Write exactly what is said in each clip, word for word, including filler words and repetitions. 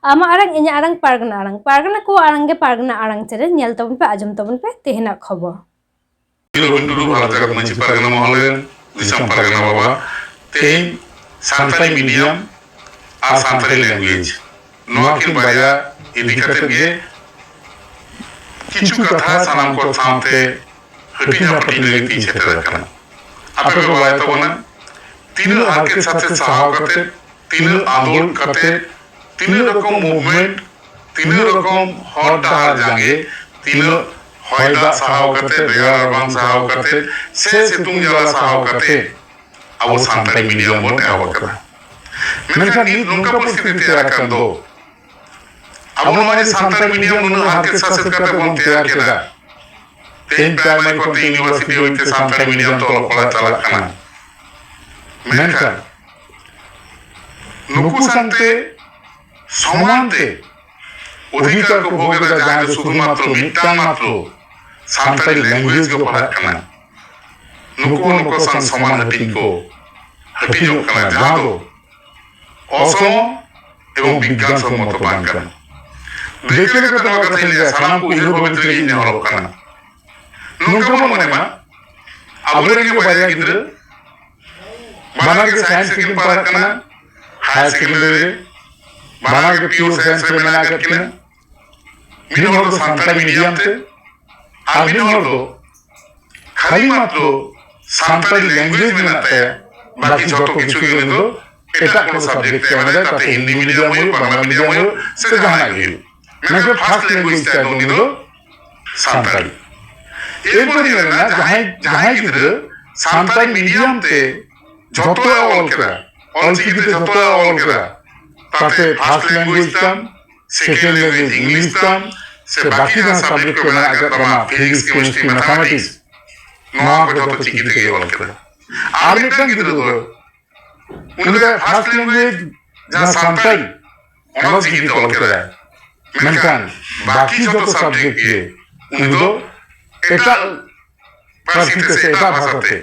ᱟᱢᱟᱜ ᱟᱲᱟᱝ, ᱤᱧᱟᱹᱜ ᱟᱲᱟᱝ, ᱯᱟᱨᱜᱟᱱᱟ ᱟᱲᱟᱝ᱾ ᱯᱟᱨᱜᱟᱱᱟ ᱠᱚᱣᱟᱜ ᱟᱲᱟᱝ ᱜᱮ ᱯᱟᱨᱜᱟᱱᱟ ᱟᱲᱟᱝ ᱪᱮᱱᱮᱞ᱾ ᱧᱮᱞ ᱛᱟᱵᱚᱱ ᱯᱮ, ᱟᱸᱡᱚᱢ ᱛᱟᱵᱚᱱ ᱯᱮ ᱛᱮᱦᱮᱧᱟᱜ ᱠᱷᱚᱵᱚᱨ᱾ ᱨᱚᱵᱤᱱᱫᱨᱚ ᱵᱷᱟᱨᱚᱛᱤ ᱢᱟᱹᱡᱷᱤ ᱯᱟᱨᱜᱟᱱᱟ ᱢᱚᱦᱚᱞ ᱨᱮᱱ ᱫᱤᱥᱚᱢ ᱯᱟᱨᱜᱟᱱᱟ ᱵᱟᱵᱟ ᱛᱮᱦᱮᱧ ᱥᱟᱱᱛᱟᱲᱤ ᱢᱤᱰᱤᱭᱟᱢ ᱟᱨ ᱥᱟᱱᱛᱟᱲᱤ ᱞᱮᱝᱜᱩᱭᱮᱡᱽ, ᱱᱚᱣᱟ ᱠᱤᱱ ᱵᱟᱨᱭᱟ ᱤᱫᱤ ᱠᱟᱛᱮ ᱜᱮ ᱠᱤᱪᱷᱩ ᱠᱟᱛᱷᱟ ᱥᱟᱱᱟᱢ ᱠᱚ ᱥᱟᱶᱛᱮ ᱦᱟᱹᱴᱤᱧ ᱦᱟᱹᱯᱟᱹᱴᱤᱧ ᱞᱟᱹᱜᱤᱫ ᱤᱧ ᱥᱮᱴᱮᱨ ᱟᱠᱟᱱᱟ᱾ ᱟᱯᱮ ᱯᱮ ᱵᱟᱲᱟᱭ ᱛᱟᱵᱚᱱᱟ, ᱛᱤᱱᱟᱹᱜ ᱦᱟᱨᱠᱮᱛ ᱥᱟᱥᱮᱛ ᱥᱟᱦᱟᱣ ᱠᱟᱛᱮ, ᱛᱤᱱᱟᱹᱜ ᱟᱸᱫᱳᱲ ᱠᱟᱛᱮ, ᱛᱤᱱᱟᱹᱜ ᱨᱚᱠᱚᱢ ᱢᱩᱵᱷᱢᱮᱱᱴ, ᱛᱤᱱᱟᱹᱜ ᱨᱚᱠᱚᱢ ᱦᱚᱨ ᱰᱟᱦᱟᱨ ᱡᱟᱸᱜᱮ, ᱛᱤᱱᱟᱹᱜ ᱦᱚᱭ ᱫᱟᱜ ᱥᱟᱦᱟᱣ ᱠᱟᱛᱮ, ᱨᱮᱭᱟᱲ ᱨᱟᱵᱟᱝ ᱥᱟᱦᱟᱣ ᱠᱟᱛᱮ, ᱥᱮ ᱥᱤᱛᱩᱝ ᱡᱟᱞᱟ ᱥᱟᱦᱟᱣ ᱠᱟᱛᱮ ᱟᱵᱚ ᱥᱟᱱᱛᱟᱲᱤ ᱢᱤᱰᱤᱭᱟᱢ ᱵᱚᱱ ᱮᱦᱚᱵ ᱟᱠᱟᱫᱟ᱾ ᱢᱮᱱᱠᱷᱟᱱ ᱱᱤᱛ ᱱᱚᱝᱠᱟ ᱯᱚᱨᱤᱥᱛᱷᱤᱛᱤ ᱛᱮᱭᱟᱨ ᱟᱠᱟᱱ ᱫᱚ, ᱟᱵᱚ ᱱᱚᱣᱟ ᱡᱮ ᱥᱟᱱᱛᱟᱲᱤ ᱢᱤᱰᱤᱭᱟᱢ ᱱᱩᱱᱟᱹᱜ ᱦᱟᱨᱠᱮᱛ ᱥᱟᱥᱮᱛ ᱠᱟᱛᱮ ᱵᱚᱱ ᱛᱮᱭᱟᱨ ᱠᱮᱫᱟ, ᱛᱮᱦᱮᱧ ᱯᱨᱟᱭᱢᱟᱨᱤ ᱠᱷᱚᱱ ᱛᱮ ᱤᱭᱩᱱᱤᱵᱷᱟᱨᱥᱤᱴᱤ ᱦᱟᱹᱵᱤᱡ ᱛᱮ ᱥᱟᱱᱛᱟᱲᱤ ᱢᱤᱰᱤᱭᱟᱢ ᱛᱮ ᱚᱞᱚᱜ ᱯᱟᱲᱦᱟᱜ ᱪᱟᱞᱟᱜ ᱠᱟᱱᱟ᱾ ᱢᱮᱱᱠᱷᱟᱱ ᱱᱩᱠᱩ ᱥᱟᱶᱛᱮ ᱥᱚᱢᱟᱱ ᱛᱮ ᱚᱫᱷᱤᱠᱟᱨ ᱠᱚ ᱵᱷᱳᱜᱽ ᱮᱫᱟ, ᱡᱟᱦᱟᱸ ᱫᱚ ᱥᱩᱫᱷᱩ ᱢᱟᱛᱨᱚ ᱢᱤᱫᱴᱟᱝ ᱢᱟᱛᱨᱚ ᱥᱟᱱᱛᱟᱲᱤ ᱞᱮᱝᱜᱩᱭᱮᱡᱽ ᱠᱚ ᱯᱟᱲᱦᱟᱜ ᱠᱟᱱᱟ᱾ ᱱᱩᱠᱩ ᱦᱚᱸ ᱱᱩᱠᱩ ᱥᱟᱶ ᱥᱚᱢᱟᱱ ᱦᱟᱹᱴᱤᱧ ᱠᱚ ᱦᱟᱹᱴᱤᱧᱚᱜ ᱠᱟᱱᱟ, ᱡᱟᱦᱟᱸ ᱫᱚ ᱚᱥᱚᱢ ᱮᱵᱚᱝ ᱵᱤᱜᱽᱜᱟᱱ ᱥᱚᱢᱢᱚᱛᱚ ᱵᱟᱝ ᱠᱟᱱᱟ᱾ ᱫᱟᱹᱭᱠᱟᱹ ᱞᱮᱠᱟᱛᱮ ᱱᱚᱣᱟ ᱠᱟᱛᱷᱟᱧ ᱞᱟᱹᱭᱟ, ᱥᱟᱱᱟᱢ ᱠᱚ ᱩᱭᱦᱟᱹᱨ ᱵᱷᱟᱵᱤᱛ ᱞᱟᱹᱜᱤᱫ ᱱᱮᱦᱚᱨᱚᱜ ᱠᱟᱱᱟ᱾ ᱱᱚᱝᱠᱟ ᱵᱚᱱ ᱢᱚᱱᱮ ᱢᱟ, ᱟᱵᱚᱨᱮᱱ ᱜᱮ ᱵᱟᱨᱭᱟ ᱜᱤᱫᱽᱨᱟᱹ, ᱵᱟᱱᱟᱨ ᱜᱮ ᱥᱟᱭᱮᱱᱥ ᱛᱮᱠᱤᱱ ᱯᱟᱲᱦᱟᱜ ᱠᱟᱱᱟ ᱦᱟᱭᱟᱨ ᱥᱮᱠᱮᱱᱰᱟᱨᱤ ᱨᱮ, ᱵᱟᱱᱟᱨ ᱜᱮ ᱯᱤᱭᱳᱨ ᱥᱟᱭᱮᱱᱥ ᱨᱮ ᱢᱮᱱᱟᱜ ᱟᱠᱟᱫ ᱠᱤᱱᱟ᱾ ᱢᱤᱫ ᱦᱚᱲ ᱫᱚ ᱥᱟᱱᱛᱟᱲᱤ ᱢᱤᱰᱤᱭᱟᱢ ᱛᱮ, ᱟᱨ ᱢᱤᱫ ᱦᱚᱲ ᱫᱚ ᱠᱷᱟᱹᱞᱤ ᱢᱟᱛᱨᱚ ᱥᱟᱱᱛᱟᱲᱤ ᱞᱮᱝᱜᱩᱭᱮᱡᱽ ᱢᱮᱱᱟᱜ ᱛᱟᱭᱟ, ᱵᱟᱹᱠᱤ ᱡᱷᱚᱛᱚ ᱠᱤᱪᱷᱩ ᱜᱮ ᱩᱱᱤ ᱫᱚ ᱮᱴᱟᱜ ᱠᱳᱱᱳ ᱥᱟᱵᱡᱮᱠᱴ ᱛᱮ ᱮᱢ ᱮᱫᱟᱭ, ᱛᱟᱛᱮ ᱦᱤᱱᱫᱤ ᱢᱤᱰᱤᱭᱟᱢ ᱦᱩᱭᱩᱜ, ᱵᱟᱝᱞᱟ ᱢᱤᱰᱤᱭᱟᱢ ᱦᱩᱭᱩᱜ, ᱥᱮ ᱡᱟᱦᱟᱱᱟᱜ ᱜᱮ ᱦᱩᱭᱩᱜ, ᱢᱮᱱᱠᱷᱟᱱ ᱯᱷᱟᱥᱴ ᱞᱮᱝᱜᱩᱭᱮᱡᱽ ᱛᱟᱭ ᱫᱚ ᱩᱱᱤ ᱫᱚ ᱥᱟᱱᱛᱟᱲᱤ᱾ ᱮᱨᱯᱚᱨ ᱧᱮᱞ ᱮᱱᱟ, ᱡᱟᱦᱟᱸᱭ ᱡᱟᱦᱟᱸᱭ ᱜᱤᱫᱽᱨᱟᱹ ᱥᱟᱱᱛᱟᱲᱤ ᱢᱤᱰᱤᱭᱟᱢ ᱛᱮ ᱡᱷᱚᱛᱚᱣᱟᱜ ᱚᱞ ᱠᱮᱫᱟ, ᱚᱞᱪᱤᱠᱤ ᱛᱮ ᱡᱷᱚᱛᱚᱣᱟᱜ ᱚᱞ ᱠᱮᱫᱟ, ᱛᱟᱛᱮ ᱯᱷᱟᱥᱴ ᱞᱮᱝᱜᱩᱭᱮᱡᱽ ᱛᱟᱢ, ᱥᱮᱠᱮᱱᱰ ᱞᱮᱝᱜᱩᱭᱮᱡᱽ ᱤᱝᱞᱤᱥ ᱛᱟᱢ, ᱥᱮ ᱵᱟᱹᱠᱤ ᱡᱟᱦᱟᱸ ᱥᱟᱵᱡᱮᱠᱴ ᱠᱚ ᱢᱮᱱᱟᱜ ᱟᱠᱟᱫ ᱛᱟᱢᱟ, ᱯᱷᱤᱡᱤᱠᱥ, ᱠᱮᱢᱤᱥᱴᱨᱤ, ᱢᱮᱛᱷᱟᱢᱮᱴᱤᱠᱥ, ᱱᱚᱣᱟ ᱠᱚ ᱡᱷᱚᱛᱚ ᱪᱤᱠᱤ ᱛᱮᱜᱮ ᱚᱞ ᱠᱮᱫᱟ᱾ ᱟᱨ ᱢᱤᱫᱴᱟᱝ ᱜᱤᱫᱽᱨᱟᱹ ᱫᱚ, ᱩᱱᱤ ᱫᱚ ᱯᱷᱟᱥᱴ ᱞᱮᱝᱜᱩᱭᱮᱡᱽ ᱡᱟᱦᱟᱸ ᱥᱟᱱᱛᱟᱲᱤ, ᱚᱱᱟ ᱪᱤᱠᱤ ᱛᱮ ᱚᱞ ᱠᱮᱫᱟᱭ᱾ ᱢᱮᱱᱠᱷᱟᱱ ᱵᱟᱹᱠᱤ ᱡᱷᱚᱛᱚ ᱥᱟᱵᱡᱮᱠᱴ ᱜᱮ ᱩᱱᱤ ᱫᱚ ᱮᱴᱟᱜ ᱯᱟᱹᱨᱥᱤ ᱛᱮ ᱥᱮ ᱮᱴᱟᱜ ᱵᱷᱟᱥᱟ ᱛᱮ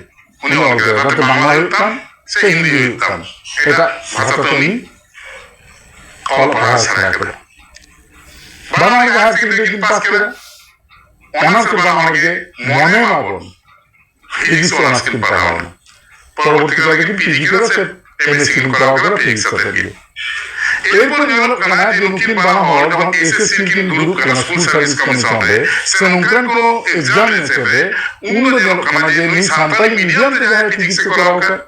ᱩᱱᱤ ᱚᱞ ᱠᱮᱫᱟ᱾ ᱛᱟᱛᱮ ᱵᱟᱝᱞᱟ ᱦᱩᱭᱩᱜ ᱛᱟᱢ ᱥᱮ ᱦᱤᱱᱫᱤ ᱦᱩᱭᱩᱜ ᱛᱟᱢ, ᱮᱴᱟᱜ ᱵᱷᱟᱥᱟ ᱛᱮ ᱩᱱᱤ ᱚᱞᱚᱜ ᱯᱟᱲᱦᱟᱣ ᱥᱮᱬᱟ ᱠᱮᱫᱟ᱾ ᱵᱟᱱᱟ ᱦᱚᱲ ᱜᱮ ᱦᱟᱭᱟᱨ ᱥᱮᱠᱮᱱᱰᱟᱨᱤ ᱠᱤᱱ ᱯᱟᱥ ᱠᱮᱫᱟ᱾ ᱚᱱᱟ ᱥᱮ ᱵᱟᱱᱟ ᱦᱚᱲ ᱜᱮ ᱢᱚᱱᱮ ᱢᱟᱵᱚᱱ ᱯᱷᱤᱡᱤᱠᱥ ᱚᱱᱟᱨᱥ ᱠᱤᱱ ᱯᱟᱲᱦᱟᱣ ᱮᱱᱟ᱾ ᱯᱚᱨᱚᱵᱚᱨᱛᱤ ᱠᱟᱞ ᱨᱮᱠᱤᱱ ᱯᱤᱡᱤ ᱠᱮᱫᱟ ᱥᱮ ᱮᱢᱮᱥᱤ ᱠᱤᱱ ᱠᱚᱨᱟᱣ ᱠᱮᱫᱟ ᱯᱷᱤᱡᱤᱠᱥ ᱟᱛᱮ ᱜᱮ᱾ ᱮᱨᱯᱚᱨ ᱧᱮᱞᱚᱜ ᱠᱟᱱᱟ ᱡᱮ ᱱᱩᱠᱤᱱ ᱵᱟᱱᱟ ᱦᱚᱲ ᱡᱚᱠᱷᱚᱱ ᱮᱥᱮᱥᱥᱤ ᱨᱮᱠᱤᱱ ᱫᱩᱲᱩᱵ ᱠᱟᱱᱟ ᱥᱠᱩᱞ ᱥᱟᱨᱵᱷᱤᱥ ᱠᱚᱢᱤᱥᱚᱱ ᱨᱮ, ᱥᱮ ᱱᱚᱝᱠᱟᱱ ᱠᱚ ᱮᱠᱡᱟᱢᱤᱱᱮᱥᱚᱱ ᱨᱮ, ᱩᱱ ᱫᱚ ᱧᱮᱞᱚᱜ ᱠᱟᱱᱟ ᱡᱮ ᱱᱩᱭ ᱥᱟᱱᱛᱟᱲᱤ ᱢᱤᱰᱤᱭᱟᱢ ᱛᱮ ᱡᱟᱦᱟᱸᱭ ᱯᱷᱤᱡᱤᱠᱥ ᱮ ᱠᱚᱨᱟᱣ ᱟᱠᱟᱫ,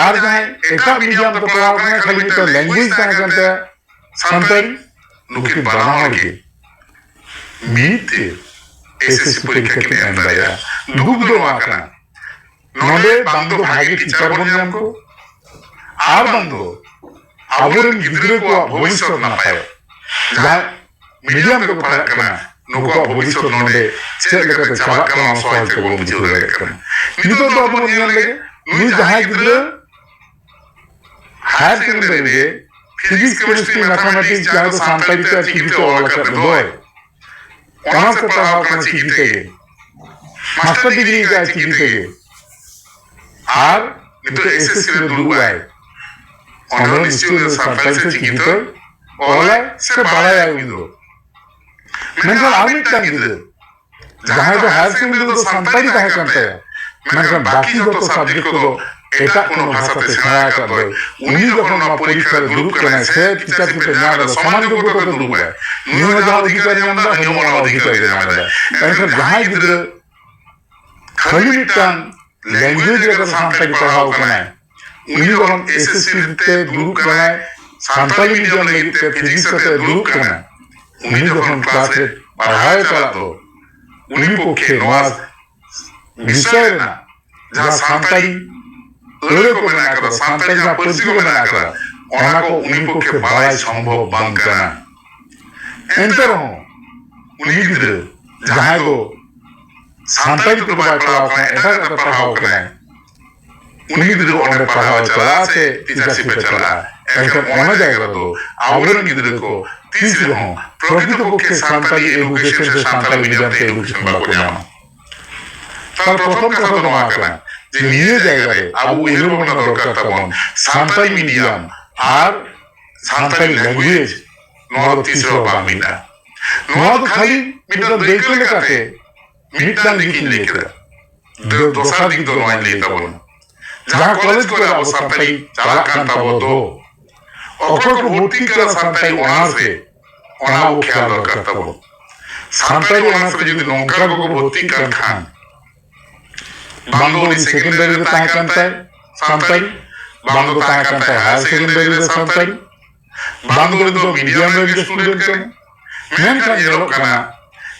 ᱟᱨ ᱡᱟᱦᱟᱸᱭ ᱮᱴᱟᱜ ᱢᱤᱰᱤᱭᱟᱢ ᱛᱮ ᱯᱟᱲᱦᱟᱣ ᱠᱟᱱᱟᱭ, ᱠᱷᱟᱹᱞᱤ ᱢᱤᱫᱴᱟᱝ ᱞᱮᱝᱜᱩᱭᱮᱡᱽ ᱛᱟᱦᱮᱸ ᱠᱟᱱ ᱛᱟᱭᱟ ᱥᱟᱱᱛᱟᱲᱤ, ᱱᱩᱠᱤᱱ ᱵᱟᱱᱟ ᱦᱚᱲ ᱜᱮ ᱢᱤᱫ ᱛᱮ ᱮᱥᱮᱥᱥᱤ ᱯᱚᱨᱤᱠᱠᱷᱟ ᱠᱤᱱ ᱮᱢ ᱫᱟᱲᱮᱭᱟᱜᱼᱟ᱾ ᱫᱩᱠ ᱫᱚ ᱱᱚᱣᱟ ᱠᱟᱱᱟ, ᱱᱚᱰᱮ ᱵᱟᱝ ᱫᱚ ᱵᱷᱟᱜᱮ ᱴᱤᱪᱟᱨ ᱵᱚᱱ ᱧᱟᱢ ᱠᱚ, ᱟᱨ ᱵᱟᱝ ᱫᱚ ᱟᱵᱚᱨᱮᱱ ᱜᱤᱫᱽᱨᱟᱹ ᱠᱚᱣᱟᱜ ᱵᱷᱚᱵᱤᱥᱥᱚᱛ ᱱᱟᱯᱟᱭᱚᱜ᱾ ᱡᱟᱦᱟᱸᱭ ᱢᱤᱰᱤᱭᱟᱢ ᱛᱮᱠᱚ ᱯᱟᱲᱦᱟᱜ ᱠᱟᱱᱟ, ᱱᱩᱠᱩᱣᱟᱜ ᱵᱷᱚᱵᱤᱥᱥᱚᱛ ᱱᱚᱰᱮ ᱪᱮᱫ ᱞᱮᱠᱟᱛᱮ ᱪᱟᱵᱟᱜ ᱠᱟᱱᱟ, ᱚᱱᱟ ᱥᱚᱦᱚᱡ ᱛᱮᱵᱚᱱ ᱵᱩᱡᱷᱟᱹᱣ ᱫᱟᱲᱮᱭᱟᱜ ᱠᱟᱱᱟ᱾ ᱱᱤᱛᱚᱜ ᱫᱚ ᱟᱵᱚ ᱵᱚᱱ ᱧᱮᱞ ᱞᱮᱜᱮ, ᱱᱩᱭ ᱡᱟᱦᱟᱸᱭ ᱜᱤᱫᱽᱨᱟᱹ ᱦᱟᱭᱟᱨ ᱥᱮᱠᱮᱱᱰᱟᱨᱤ ᱨᱮ ᱯᱷᱤᱡᱤᱠᱥ, ᱠᱮᱢᱤᱥᱴᱨᱤ, ᱢᱮᱛᱷᱟᱢᱮᱴᱤᱠᱥ, ᱡᱟᱦᱟᱸ ᱫᱚ ᱥᱟᱱᱛᱟᱲᱤ ᱛᱮ ᱟᱨ ᱪᱤᱠᱤ ᱛᱮ ᱚᱞ ᱟᱠᱟᱫ ᱫᱚᱭ, ᱚᱱᱟᱨᱥ ᱮ ᱯᱟᱲᱦᱟᱣ ᱠᱟᱱᱟ ᱪᱤᱠᱤ ᱛᱮᱜᱮ, ᱢᱟᱥᱴᱟᱨ ᱰᱤᱜᱽᱨᱤ ᱟᱠᱟᱫ ᱪᱤᱠᱤ ᱛᱮᱜᱮ, ᱟᱨ ᱱᱤᱛᱚᱜ ᱮᱥᱮᱥᱥᱤ ᱨᱮ ᱫᱩᱲᱩᱵ ᱟᱭ, ᱚᱸᱰᱮ ᱦᱚᱸ ᱱᱤᱥᱪᱚᱭ ᱩᱱᱤ ᱫᱚ ᱥᱟᱱᱛᱟᱲᱤ ᱥᱮ ᱪᱤᱠᱤ ᱛᱮ ᱚᱞᱟᱭ ᱥᱮ ᱵᱟᱲᱟᱭᱟᱭ ᱩᱱᱤ ᱫᱚ᱾ ᱢᱮᱱᱠᱷᱟᱱ ᱟᱨ ᱢᱤᱫᱴᱟᱝ ᱜᱤᱫᱽᱨᱟᱹ, ᱡᱟᱦᱟᱸᱭ ᱫᱚ ᱦᱟᱭᱟᱨ ᱥᱮᱠᱮᱱᱰᱟᱨᱤ ᱨᱮᱫᱚ ᱥᱟᱱᱛᱟᱲᱤ ᱛᱟᱦᱮᱸ ᱠᱟᱱ ᱛᱟᱭᱟ, ᱢᱮᱱᱠᱷᱟᱱ ᱵᱟᱹᱠᱤ ᱡᱚᱛᱚ ᱥᱟᱵᱡᱮᱠᱴ ᱠᱚᱫᱚ ᱮᱴᱟᱜ ᱠᱳᱱᱳ ᱵᱷᱟᱥᱟ ᱛᱮ ᱥᱮᱬᱟ ᱟᱠᱟᱫ ᱫᱚᱭ, ᱩᱱᱤ ᱡᱚᱠᱷᱚᱱ ᱚᱱᱟ ᱯᱚᱨᱤᱠᱠᱷᱟ ᱨᱮ ᱫᱩᱲᱩᱵ ᱠᱟᱱᱟᱭ ᱥᱮ ᱴᱤᱪᱟᱨᱥᱤᱯ ᱮ ᱧᱟᱢ ᱮᱫᱟ, ᱥᱚᱢᱟᱱ ᱡᱳᱜᱽᱜᱚᱛᱟ ᱛᱮ ᱫᱩᱲᱩᱵ ᱟᱭ, ᱱᱩᱭ ᱦᱚᱸ ᱡᱟᱦᱟᱸ ᱚᱫᱷᱤᱠᱟᱨ ᱧᱟᱢ ᱮᱫᱟ, ᱦᱟᱹᱱᱤ ᱦᱚᱸ ᱚᱱᱟ ᱚᱫᱷᱤᱠᱟᱨ ᱜᱮ ᱧᱟᱢ ᱮᱫᱟ᱾ ᱮᱱᱠᱷᱟᱱ ᱡᱟᱦᱟᱸᱭ ᱜᱤᱫᱽᱨᱟᱹ ᱠᱷᱟᱹᱞᱤ ᱢᱤᱫᱴᱟᱝ ᱞᱮᱝᱜᱩᱭᱮᱡᱽ ᱨᱮ ᱥᱟᱱᱛᱟᱲᱤ ᱯᱟᱲᱦᱟᱣ ᱠᱟᱱᱟᱭ, ᱩᱱᱤ ᱡᱚᱠᱷᱚᱱ ᱮᱥᱮᱥᱥᱤ ᱛᱮ ᱫᱩᱲᱩᱵ ᱠᱟᱱᱟᱭ, ᱥᱟᱱᱛᱟᱲᱤ ᱢᱤᱰᱤᱭᱟᱢ ᱞᱟᱹᱜᱤᱫ ᱛᱮ ᱯᱷᱤᱡᱤᱠᱥ ᱠᱟᱛᱮ ᱫᱩᱲᱩᱵ ᱠᱟᱱᱟᱭ, ᱩᱱᱤ ᱡᱚᱠᱷᱚᱱ ᱠᱞᱟᱥ ᱨᱮ ᱯᱟᱲᱦᱟᱣ ᱮ ᱪᱟᱞᱟᱜ ᱫᱚ, ᱩᱱᱤ ᱯᱚᱠᱠᱷᱮ ᱱᱚᱣᱟ ᱵᱤᱥᱚᱭ ᱨᱮᱱᱟᱜ ᱡᱟᱦᱟᱸ ᱥᱟᱱᱛᱟᱲᱤ ᱟᱹᱲᱟᱹ ᱠᱚ ᱢᱮᱱᱟᱜ ᱟᱠᱟᱫᱟ, ᱥᱟᱱᱛᱟᱲᱤ ᱡᱟᱦᱟᱸ ᱯᱟᱹᱨᱥᱤ ᱠᱚ ᱢᱮᱱᱟᱜ ᱟᱠᱟᱫᱟ, ᱚᱱᱟ ᱠᱚ ᱩᱱᱤ ᱯᱚᱠᱠᱷᱮ ᱵᱟᱲᱟᱭ ᱥᱚᱢᱵᱷᱚᱵ ᱵᱟᱝ ᱠᱟᱱᱟ᱾ ᱮᱱᱛᱮ ᱨᱮᱦᱚᱸ ᱩᱱᱤ ᱜᱤᱫᱽᱨᱟᱹ ᱡᱟᱦᱟᱸᱭ ᱫᱚ ᱥᱟᱱᱛᱟᱲᱤ ᱛᱮᱫᱚ ᱵᱟᱭ ᱯᱟᱲᱦᱟᱣ ᱠᱟᱱᱟ, ᱮᱴᱟᱜᱟᱜ ᱛᱮ ᱯᱟᱲᱦᱟᱣ ᱠᱟᱱᱟᱭ, ᱩᱱᱤ ᱜᱤᱫᱽᱨᱟᱹ ᱚᱸᱰᱮ ᱯᱟᱲᱦᱟᱣ ᱮ ᱪᱟᱞᱟᱜᱼᱟ ᱥᱮ ᱴᱤᱪᱟᱨᱥᱤᱯ ᱮ ᱪᱟᱞᱟᱜᱼᱟ? ᱮᱱᱠᱷᱟᱱ ᱚᱱᱟ ᱡᱟᱭᱜᱟ ᱨᱮᱫᱚ ᱟᱵᱚᱨᱮᱱ ᱜᱤᱫᱽᱨᱟᱹ ᱠᱚ ᱛᱤᱥ ᱨᱮᱦᱚᱸ ᱯᱨᱚᱠᱨᱤᱛᱚ ᱯᱚᱠᱠᱷᱮ ᱥᱟᱱᱛᱟᱲᱤ ᱮᱰᱩᱠᱮᱥᱚᱱ ᱥᱮ ᱥᱟᱱᱛᱟᱲᱤ ᱢᱤᱰᱤᱭᱟᱢ ᱛᱮ ᱮᱰᱩᱠᱮᱥᱚᱱ ᱵᱟᱠᱚ ᱧᱟᱢᱟ᱾ ᱛᱟᱦᱞᱮ ᱯᱨᱚᱛᱷᱚᱢ ᱠᱟᱛᱷᱟ ᱫᱚ ᱱᱚᱣᱟ ᱠᱟᱱᱟ ᱡᱮ ᱱᱤᱭᱟᱹ ᱡᱟᱭᱜᱟ ᱨᱮ ᱟᱵᱚ ᱩᱭᱦᱟᱹᱨ ᱵᱷᱟᱵᱽᱱᱟ ᱫᱚᱨᱠᱟᱨ ᱛᱟᱵᱚᱱ, ᱥᱟᱱᱛᱟᱲᱤ ᱢᱤᱰᱤᱭᱟᱢ ᱟᱨ ᱥᱟᱱᱛᱟᱲᱤ language, ᱱᱚᱣᱟ ᱫᱚ ᱛᱤᱥ ᱨᱮᱦᱚᱸ ᱵᱟᱝ ᱢᱤᱫᱼᱟ᱾ ᱱᱚᱣᱟ ᱫᱚ ᱠᱷᱟᱹᱞᱤ ᱢᱤᱫᱴᱟᱝ ᱫᱟᱹᱭᱠᱟᱹ ᱞᱮᱠᱟᱛᱮ ᱢᱤᱫᱴᱟᱝ ᱫᱤᱠ ᱤᱧ ᱞᱟᱹᱭ ᱠᱮᱫᱟ᱾ ᱫᱚ-, ᱫᱚᱥᱟᱨ ᱫᱤᱠ ᱫᱚ ᱱᱚᱣᱟᱧ ᱞᱟᱹᱭ ᱛᱟᱵᱚᱱᱟ, ᱡᱟᱦᱟᱸ ᱠᱚᱞᱮᱡᱽ ᱠᱚᱨᱮ ᱟᱵᱚ ᱥᱟᱱᱛᱟᱲᱤ ᱪᱟᱞᱟᱜ ᱠᱟᱱ ᱛᱟᱵᱚ ᱫᱚ, ᱚᱠᱚᱭ ᱠᱚ ᱵᱷᱚᱨᱛᱤᱜ ᱠᱟᱱᱟ ᱥᱟᱱᱛᱟᱲᱤ ᱚᱱᱟᱨᱥ ᱨᱮ, ᱚᱱᱟ ᱟᱵᱚ ᱠᱷᱮᱭᱟᱞ ᱫᱚᱨᱠᱟᱨ ᱛᱟᱵᱚᱱ᱾ ᱥᱟᱱᱛᱟᱲᱤ ᱚᱱᱟᱨᱥ ᱨᱮ ᱡᱩᱫᱤ ᱱᱚᱝᱠᱟ ᱠᱚᱠᱚ ᱵᱷᱚᱨᱛᱤᱜ ᱠᱟᱱ ᱠᱷᱟᱱ, ᱵᱟᱝ ᱫᱚ ᱩᱱᱤ secondary ᱨᱮ ᱛᱟᱦᱮᱸ ᱠᱟᱱ ᱛᱟᱭ ᱥᱟᱱᱛᱟᱲᱤ, ᱵᱟᱝ ᱫᱚ ᱛᱟᱦᱮᱸ ᱠᱟᱱ ᱛᱟᱭ higher secondary ᱨᱮ ᱥᱟᱱᱛᱟᱲᱤ, ᱵᱟᱝ ᱫᱚ ᱩᱱᱤ ᱫᱚ medium ᱨᱮᱱ ᱜᱮ student ᱠᱟᱱᱟᱭ᱾ ᱢᱮᱱᱠᱷᱟᱱ ᱧᱮᱞᱚᱜ ᱠᱟᱱᱟ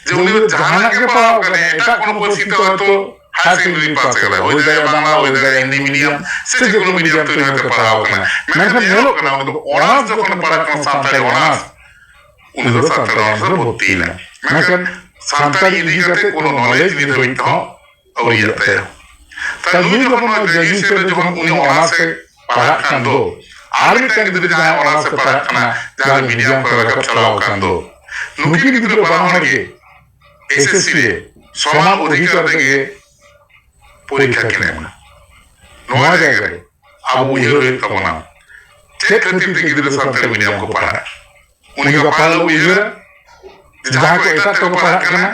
ᱡᱮ ᱩᱱᱤ ᱫᱚ ᱡᱟᱦᱟᱱᱟᱜ ᱜᱮ ᱯᱟᱲᱦᱟᱣ ᱠᱟᱱᱟᱭ, ᱮᱴᱟᱜ ᱠᱳᱱᱳ ᱯᱟᱹᱨᱥᱤ ᱛᱮ ᱦᱚᱭᱛᱳ higher secondary pass ᱠᱟᱫᱟᱭ, ᱦᱩᱭ ᱫᱟᱲᱮᱭᱟᱜᱼᱟ ᱵᱟᱝᱞᱟ, ᱦᱩᱭ ᱫᱟᱲᱮᱭᱟᱜᱼᱟ ᱦᱤᱱᱫᱤ medium, ᱥᱮ ᱡᱮᱠᱳᱱᱳ medium ᱛᱮ ᱩᱱᱤ ᱦᱚᱭᱛᱳ ᱯᱟᱲᱦᱟᱣ ᱠᱟᱱᱟ᱾ ᱢᱮᱱᱠᱷᱟᱱ ᱧᱮᱞᱚᱜ ᱠᱟᱱᱟ ᱩᱱᱤ ᱫᱚ ᱚᱱᱟᱨᱥ ᱡᱚᱠᱷᱚᱱ ᱯᱟᱲᱦᱟᱜ ᱠᱟᱱᱟ, ᱥᱟᱱᱛᱟᱲᱤ ᱚᱱᱟᱨᱥ, ᱩᱱᱤ ᱫᱚ ᱥᱟᱱᱛᱟᱲᱤ ᱚᱱᱟᱨᱥ ᱨᱮ ᱵᱷᱚᱨᱛᱤᱭᱮᱱᱟ᱾ ᱢᱮᱱᱠᱷᱟᱱ ᱥᱟᱱᱛᱟᱲᱤ ᱤᱫᱤ ᱠᱟᱛᱮ ᱠᱳᱱᱳ knowledge ᱱᱤᱛ ᱦᱟᱹᱵᱤᱡ ᱛᱮᱦᱚᱸ ᱟᱹᱣᱨᱤᱭᱟᱜ ᱛᱟᱭᱟ᱾ ᱛᱟᱦᱞᱮ ᱱᱩᱭ ᱡᱚᱠᱷᱚᱱ ᱱᱚᱣᱟ graduation ᱨᱮ ᱡᱚᱠᱷᱚᱱ ᱩᱱᱤ ᱚᱱᱟᱨᱥ ᱮ ᱯᱟᱲᱦᱟᱜ ᱠᱟᱱ ᱫᱚ, ᱟᱨ ᱢᱤᱫᱴᱟᱝ ᱜᱤᱫᱽᱨᱟᱹ ᱡᱟᱦᱟᱸᱭ ᱚᱱᱟᱨᱥ ᱮ ᱯᱟᱲᱦᱟᱜ ᱠᱟᱱᱟ, ᱡᱟᱦᱟᱸ ᱫᱚ medium ᱠᱷᱚᱱ ᱨᱟᱠᱟᱵ ᱪᱟᱞᱟᱣ ᱟᱠᱟᱱ ᱫᱚ, ᱱᱩᱠᱤᱱ ᱜᱤᱫᱽᱨᱟᱹ ᱵᱟᱱᱟ ᱦᱚᱲ ᱜᱮ S S C ᱨᱮ ᱥᱚᱢᱟᱱ ᱚᱫᱷᱤᱠᱟᱨ ᱛᱮᱜᱮ ᱯᱚᱨᱤᱠᱠᱷᱟ ᱠᱤᱱ ᱮᱢᱟ᱾ ᱱᱚᱣᱟ ᱡᱟᱭᱜᱟ ᱨᱮ ᱟᱵᱚ ᱩᱭᱦᱟᱹᱨ ᱦᱩᱭᱩᱜ ᱛᱟᱵᱚᱱᱟ, ᱪᱮᱫ ᱠᱷᱟᱹᱛᱤᱨ ᱛᱮ ᱜᱤᱫᱽᱨᱟᱹ ᱥᱟᱱᱛᱟᱲᱤ medium ᱠᱚ ᱯᱟᱲᱦᱟᱜ? ᱩᱱᱤ ᱜᱟᱯᱟ ᱦᱤᱞᱳᱜ ᱩᱭᱦᱟᱹᱨᱟ, ᱡᱟᱦᱟᱸᱭ ᱠᱚ ᱮᱴᱟᱜ ᱛᱮᱠᱚ ᱯᱟᱲᱦᱟᱜ ᱠᱟᱱᱟ,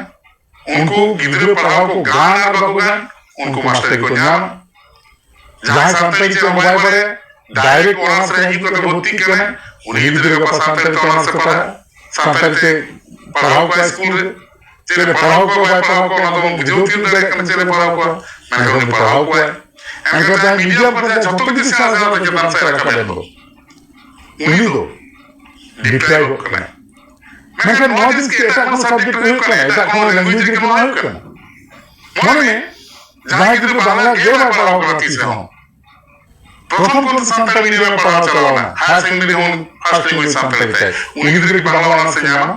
ᱩᱱᱠᱩ ᱜᱤᱫᱽᱨᱟᱹ ᱯᱟᱲᱦᱟᱣ ᱠᱚ ᱜᱟᱱ ᱟᱨ ᱵᱟᱠᱚ ᱜᱟᱱ, ᱩᱱᱠᱩ ᱢᱟᱥᱴᱟᱨ ᱜᱮᱠᱚ ᱧᱟᱢᱟ᱾ ᱡᱟᱦᱟᱸᱭ ᱥᱟᱱᱛᱟᱲᱤ ᱪᱮᱫ ᱦᱚᱸ ᱵᱟᱭ ᱵᱟᱲᱟᱭᱟ, direct ᱚᱱᱟᱨᱥ ᱨᱮ ᱦᱤᱡᱩᱜ ᱠᱟᱛᱮ ᱵᱷᱚᱨᱛᱤᱜ ᱠᱟᱱᱟᱭ, ᱩᱱᱤ ᱜᱤᱫᱽᱨᱟᱹ ᱜᱟᱯᱟ ᱥᱟᱱᱛᱟᱲᱤ ᱛᱮ ᱚᱱᱟᱨᱥ ᱮ ᱯᱟᱲᱦᱟᱜᱼᱟ, ᱥᱟᱱᱛᱟᱲᱤ ᱛᱮ ᱯᱟᱲᱦᱟᱣ ᱠᱚᱣᱟᱭ ᱥᱠᱩᱞ ᱨᱮ᱾ ᱪᱮᱫ ᱮ ᱯᱟᱲᱦᱟᱣ ᱠᱚᱣᱟ ᱵᱟᱭ ᱯᱟᱲᱦᱟᱣ ᱠᱚᱣᱟ, ᱚᱱᱟ ᱫᱚᱵᱚᱱ ᱵᱩᱡᱷᱟᱹᱣ ᱛᱤᱭᱳᱜ ᱫᱟᱲᱮᱭᱟᱜ ᱠᱟᱱᱟ, ᱪᱮᱫ ᱮ ᱯᱟᱲᱦᱟᱣ ᱠᱚᱣᱟ, ᱢᱮᱱᱠᱷᱟᱱ ᱩᱱᱤ ᱯᱟᱲᱦᱟᱣ ᱠᱚᱣᱟᱭ᱾ ᱮᱱᱠᱷᱟᱱ ᱡᱟᱦᱟᱸᱭ medium ᱠᱷᱚᱱ ᱡᱟᱦᱟᱸ ᱡᱷᱚᱛᱚ ᱠᱤᱪᱷᱩ ᱥᱮᱬᱟ ᱥᱮᱬᱟ ᱛᱮ ᱪᱮᱛᱟᱱ ᱥᱮᱫ ᱨᱟᱠᱟᱵ ᱮᱱ ᱫᱚ, ᱩᱱᱤ ᱫᱚ deprive ᱚᱜ ᱠᱟᱱᱟᱭ᱾ ᱢᱮᱱᱠᱷᱟᱱ ᱱᱚᱣᱟ ᱡᱤᱱᱤᱥ ᱠᱤ ᱮᱴᱟᱜ ᱠᱳᱱᱳ subject ᱨᱮ ᱦᱩᱭᱩᱜ ᱠᱟᱱᱟ? ᱮᱴᱟᱜ ᱠᱳᱱᱳ language ᱨᱮ ᱠᱤ ᱱᱚᱣᱟ ᱦᱩᱭᱩᱜ ᱠᱟᱱᱟ? ᱢᱚᱱᱮ ᱢᱮ, ᱡᱟᱦᱟᱸᱭ ᱜᱤᱫᱽᱨᱟᱹ ᱵᱟᱝᱞᱟ ᱜᱮ ᱵᱟᱭ ᱯᱟᱲᱦᱟᱣ ᱠᱟᱱᱟ ᱛᱤᱥ ᱨᱮᱦᱚᱸ, ᱯᱨᱚᱛᱷᱚᱢ ᱠᱷᱚᱱ ᱥᱟᱱᱛᱟᱲᱤ medium ᱮ ᱯᱟᱲᱦᱟᱣ ᱪᱟᱞᱟᱣ ᱮᱱᱟ, higher secondary ᱦᱚᱸ first language ᱥᱟᱱᱛᱟᱲᱤ ᱛᱟᱭ, ᱩᱱᱤ ᱜᱤᱫᱽᱨᱟᱹ ᱠᱤ ᱵᱟᱝᱞᱟ ᱚᱱᱟᱨᱥ ᱮ ᱧᱟᱢᱟ?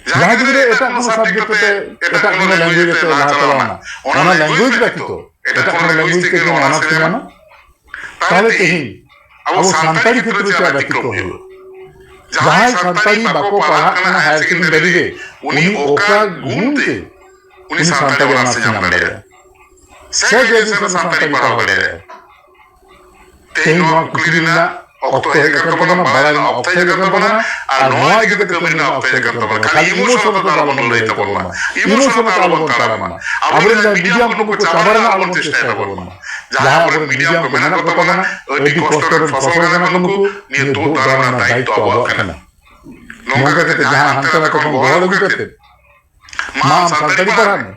ᱡᱟᱦᱟᱸᱭ ᱜᱤᱫᱽᱨᱟᱹ ᱮᱴᱟᱜ ᱠᱳᱱᱳ subject ᱛᱮ, ᱮᱴᱟᱜ ᱠᱳᱱᱳ language ᱛᱮ ᱞᱟᱦᱟ ᱪᱟᱞᱟᱣ ᱮᱱᱟ, ᱚᱱᱟ language ᱵᱮᱛᱤᱛᱚ ᱮᱴᱟᱜ ᱠᱳᱱᱳ language ᱛᱮ ᱠᱤ ᱚᱱᱟᱨᱥ ᱮ ᱧᱟᱢᱟ? ᱛᱟᱦᱞᱮ ᱛᱮᱦᱮᱧ ᱟᱵᱚ ᱥᱟᱱᱛᱟᱲᱤ ᱠᱷᱮᱛᱨᱮ ᱪᱮᱫ ᱵᱮᱛᱤᱠᱨᱚᱢ ᱦᱩᱭᱩᱜᱼᱟ? ᱡᱟᱦᱟᱸᱭ ᱥᱟᱱᱛᱟᱲᱤ ᱵᱟᱠᱚ ᱯᱟᱲᱦᱟᱜ ᱠᱟᱱᱟ higher secondary ᱨᱮ, ᱩᱱᱤ ᱚᱠᱟ ᱜᱩᱱ ᱛᱮ ᱩᱱᱤ ᱥᱟᱱᱛᱟᱲᱤ ᱚᱱᱟᱨᱥ ᱮ ᱧᱟᱢ ᱫᱟᱲᱮᱭᱟᱜᱼᱟ? ᱥᱮ graduation ᱨᱮ ᱥᱟᱱᱛᱟᱲᱤ ᱯᱟᱲᱦᱟᱣ ᱫᱟᱲᱮᱭᱟᱜᱼᱟ? ᱛᱮᱦᱮᱧ ᱱᱚᱣᱟ ᱠᱩᱠᱞᱤ ᱨᱮᱱᱟᱜ ᱚᱠᱛᱚ ᱦᱮᱡ ᱟᱠᱟᱱ ᱛᱟᱵᱚᱱᱟ, ᱵᱟᱲᱟᱭ ᱨᱮᱱᱟᱜ ᱚᱠᱛᱚ ᱦᱮᱡ ᱟᱠᱟᱱ ᱛᱟᱵᱚᱱᱟ, ᱟᱨ ᱱᱚᱣᱟ ᱤᱫᱤ ᱠᱟᱛᱮ ᱠᱟᱹᱢᱤ ᱨᱮᱱᱟᱜ ᱚᱠᱛᱚ ᱦᱮᱡ ᱟᱠᱟᱱ ᱛᱟᱵᱚᱱᱟ᱾ ᱠᱷᱟᱹᱞᱤ emotion ᱛᱮ ᱟᱞᱚᱵᱚᱱ ᱞᱟᱹᱲᱦᱟᱹᱭ ᱛᱟᱵᱚᱱ ᱢᱟ, emotion ᱛᱮ ᱟᱞᱚᱵᱚᱱ ᱛᱟᱲᱟᱢ ᱢᱟ᱾ ᱟᱵᱚᱨᱮᱱ ᱡᱟᱦᱟᱸᱭ medium ᱠᱚᱠᱚ ᱪᱟᱵᱟ ᱨᱮᱱᱟᱜ ᱟᱞᱚᱵᱚᱱ ᱪᱮᱥᱴᱟᱭ ᱛᱟᱵᱚᱱ ᱢᱟ᱾ ᱡᱟᱦᱟᱸᱭ ᱟᱵᱚᱨᱮᱱ medium ᱠᱚ ᱢᱮᱱᱟᱜ ᱠᱚ ᱛᱟᱵᱚᱱᱟ, ᱟᱹᱰᱤ ᱠᱚᱥᱴᱚ ᱨᱮᱱ ᱯᱷᱚᱥᱚᱞ ᱠᱟᱱᱟ ᱠᱚ ᱱᱩᱠᱩ, ᱱᱤᱭᱟᱹ ᱛᱩᱫ ᱫᱟᱨᱟᱢ ᱨᱮᱱᱟᱜ ᱫᱟᱭᱤᱛᱛᱚ ᱟᱵᱚᱣᱟᱜ ᱠᱟᱱᱟ᱾ ᱱᱚᱝᱠᱟ ᱠᱟᱛᱮ ᱡᱟᱦᱟᱸ ᱦᱟᱱᱛᱮ ᱱᱟᱛᱮ ᱠᱷᱚᱱ ᱜᱚᱦᱚᱲ ᱟᱹᱜᱩ ᱠᱟᱛᱮ ᱢᱟ ᱟᱢ ᱥᱟᱱᱛᱟᱲᱤ ᱯᱟᱲᱦᱟᱜ ᱢᱮ,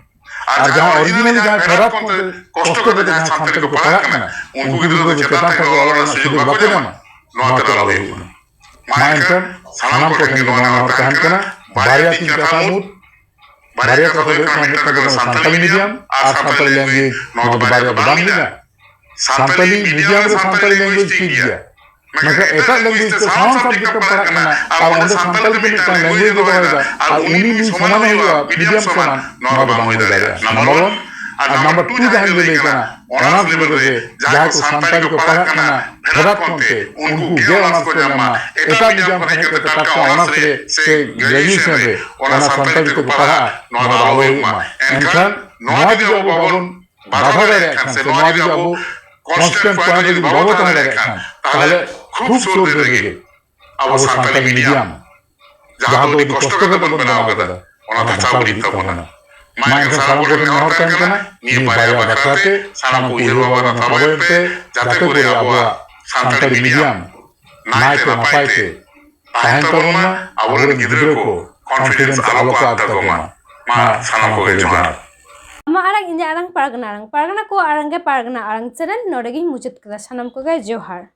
ᱟᱨ ᱡᱟᱦᱟᱸ originally ᱡᱟᱦᱟᱸᱭ ᱯᱷᱮᱰᱟᱛ ᱠᱷᱚᱱ ᱛᱮ ᱠᱚᱥᱴᱚ ᱠᱟᱛᱮ ᱡᱟᱦᱟᱸᱭ ᱥᱟᱱᱛᱟᱲᱤ ᱠᱚ ᱯᱟᱲᱦᱟᱜ ᱠᱟᱱᱟ, ᱩᱱᱠᱩ ᱜᱤᱫᱽᱨᱟᱹ ᱫᱚ ᱪᱮᱛᱟᱱ ᱴᱷᱮᱱ ᱠᱚ ᱚᱞᱚᱜ ᱨᱮᱱᱟᱜ ᱥᱩᱡᱳᱜᱽ ᱵᱟᱠᱚ ᱧᱟᱢᱟ᱾ ᱱᱚᱣᱟ ᱛᱮ ᱟᱞᱚ ᱦᱩᱭᱩᱜ ᱢᱟ᱾ ᱢᱟ ᱮᱱᱠᱷᱟᱱ ᱥᱟᱱᱟᱢ ᱠᱚᱴᱷᱮᱱ ᱜᱮ ᱱᱚᱣᱟ ᱱᱮᱦᱚᱨ ᱛᱟᱦᱮᱱ ᱠᱟᱱᱟ, ᱵᱟᱨᱭᱟ ᱛᱤᱧ ᱠᱟᱛᱷᱟ ᱢᱩᱫᱽ, ᱵᱟᱨᱭᱟ ᱠᱟᱛᱷᱟ ᱫᱚ ᱦᱩᱭᱩᱜ ᱠᱟᱱᱟ, ᱢᱤᱫᱴᱟᱝ ᱫᱚ ᱠᱟᱱᱟ ᱥᱟᱱᱛᱟᱲᱤ medium ᱟᱨ ᱥᱟᱱᱛᱟᱲᱤ language, ᱱᱚᱣᱟ ᱫᱚ ᱵᱟᱨᱭᱟ ᱫᱚ ᱵᱟᱝ ᱢᱤᱫᱟ᱾ ᱥᱟᱱᱛᱟᱲᱤ medium ᱨᱮ ᱥᱟᱱᱛᱟᱲᱤ language ᱴᱷᱤᱠ ᱜᱮᱭᱟ, ᱢᱮᱱᱠᱷᱟᱱ ᱮᱴᱟᱜ language ᱛᱮ ᱥᱟᱱᱟᱢ subject ᱮᱢ ᱯᱟᱲᱦᱟᱜ ᱠᱟᱱᱟ ᱟᱨ ᱚᱸᱰᱮ ᱥᱟᱱᱛᱟᱲᱤ ᱛᱮ ᱢᱤᱫᱴᱟᱝ language ᱮ ᱫᱚᱦᱚᱭᱮᱫᱟ ᱟᱨ ᱩᱱᱤ ᱩᱱᱤ ᱥᱚᱢᱟᱱᱮ ᱦᱩᱭᱩᱜᱼᱟ medium ᱥᱚᱢᱟᱱ, ᱱᱚᱣᱟ ᱫᱚ ᱵᱟᱝ ᱦᱩᱭ ᱫᱟᱲᱮᱭᱟᱜᱼᱟ᱾ Number one᱾ ᱟᱨ number two ᱡᱟᱦᱟᱸᱧ ᱞᱟᱹᱭ ᱠᱟᱱᱟ, honours level ᱨᱮ ᱡᱟᱦᱟᱸᱭ ᱠᱚ ᱥᱟᱱᱛᱟᱲᱤ ᱠᱚ ᱯᱟᱲᱦᱟᱜ ᱠᱟᱱᱟ ᱯᱷᱮᱰᱟᱛ ᱠᱷᱚᱱ ᱛᱮ, ᱩᱱᱠᱩ ᱜᱮ honours ᱠᱚ ᱧᱟᱢ ᱢᱟ᱾ ᱮᱴᱟᱜ medium ᱠᱷᱚᱱ ᱦᱮᱡ ᱠᱟᱛᱮ ᱴᱟᱴᱠᱟ honours ᱨᱮ ᱥᱮ graduation ᱨᱮ ᱚᱱᱟ ᱥᱟᱱᱛᱟᱲᱤ ᱛᱮᱠᱚ ᱯᱟᱲᱦᱟᱜᱼᱟ, ᱱᱚᱣᱟ ᱫᱚ ᱟᱞᱚ ᱦᱩᱭᱩᱜ ᱢᱟ᱾ ᱮᱱᱠᱷᱟᱱ ᱱᱚᱣᱟ ᱡᱩᱫᱤ ᱟᱵᱚ ᱵᱟᱵᱚᱱ ᱵᱟᱫᱷᱟ ᱫᱟᱲᱮᱭᱟᱜ ᱠᱷᱟᱱ, ᱥᱮ ᱱᱚᱣᱟ ᱡᱩᱫᱤ ᱟᱵᱚ constant point ᱨᱮ ᱡᱩᱫᱤ ᱵᱟᱵᱚ ᱛᱟᱦᱮᱸ ᱫᱟᱲᱮᱭᱟᱜ ᱠᱷᱟᱱ, ᱛᱟᱦᱚᱞᱮ ᱠᱷᱩᱵ ᱥᱩᱨ ᱨᱮᱜᱮ ᱟᱵᱚ ᱥᱟᱱᱛᱟᱲᱤ medium, ᱡᱟᱦᱟᱸ ᱫᱚ ᱟᱹᱰᱤ ᱠᱚᱥᱴᱚ ᱠᱟᱛᱮ ᱵᱚᱱ ᱵᱮᱱᱟᱣ ᱠᱟᱫᱟ, ᱚᱱᱟ ᱫᱷᱟᱥᱟᱣ ᱜᱤᱰᱤᱜ ᱛᱟᱵᱚᱱᱟ᱾ ᱢᱟ ᱮᱱᱠᱷᱟᱱ ᱥᱟᱱᱟᱢ ᱠᱚᱴᱷᱮᱱ ᱱᱮᱦᱚᱨ ᱛᱟᱦᱮᱱ ᱠᱟᱱᱟ, ᱱᱤᱭᱟᱹ ᱵᱟᱨᱭᱟ ᱵᱟᱠᱷᱨᱟ ᱛᱮ ᱥᱟᱱᱟᱢ ᱠᱚ ᱩᱭᱦᱟᱹᱨ ᱵᱷᱟᱵᱽᱱᱟ ᱛᱟᱵᱚᱱ ᱯᱮ, ᱡᱟᱛᱮ ᱠᱚᱨᱮ ᱟᱵᱚᱣᱟᱜ ᱥᱟᱱᱛᱟᱲᱤ medium ᱱᱟᱭᱛᱮ ᱱᱟᱯᱟᱭ ᱛᱮ ᱛᱟᱦᱮᱱ ᱛᱟᱵᱚᱱ ᱢᱟ, ᱟᱵᱚᱨᱮᱱ ᱜᱤᱫᱽᱨᱟᱹ ᱠᱚ confidence ᱟᱞᱚ ᱠᱚ ᱟᱫ ᱛᱟᱠᱚ ᱢᱟ᱾ ᱢᱟ ᱥᱟᱱᱟᱢ ᱠᱚᱜᱮ ᱡᱚᱦᱟᱨ᱾ ᱟᱢᱟᱜ ᱟᱲᱟᱝ, ᱤᱧᱟᱹᱜ ᱟᱲᱟᱝ, ᱯᱟᱨᱜᱟᱱᱟ ᱟᱲᱟᱝ, ᱯᱟᱨᱜᱟᱱᱟ ᱠᱚᱣᱟᱜ ᱟᱲᱟᱝ ᱜᱮ ᱯᱟᱨᱜᱟᱱᱟ ᱟᱲᱟᱝ channel ᱱᱚᱰᱮ ᱜᱤᱧ ᱢᱩᱪᱟᱹᱫ ᱠᱮᱫᱟ᱾ ᱥᱟᱱᱟᱢ ᱠᱚᱜᱮ ᱡᱚᱦᱟᱨ᱾